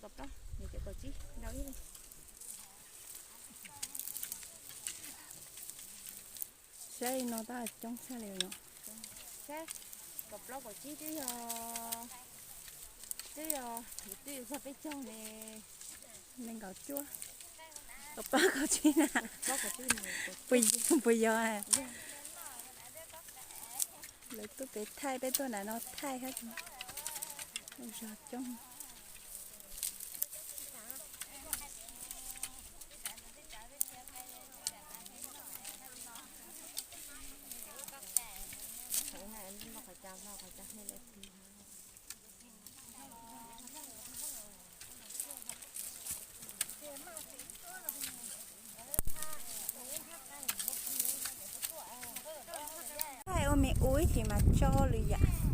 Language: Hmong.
Kaum plaub, kaum tsib, ntau ib. Saib no tab coob tshaj li no. Saib, kaum plaub kaum tsib twb yog, twb yog, twb yog txog peb caug ne. Nees nkaum cuaj, kaum plaub kaum tsib na. Puas yog? Lawv tuaj pem thaij, peb tuaj nram no thaij hab. Zog coob. Thaij ua me ub ib chim mas tso lwm yam.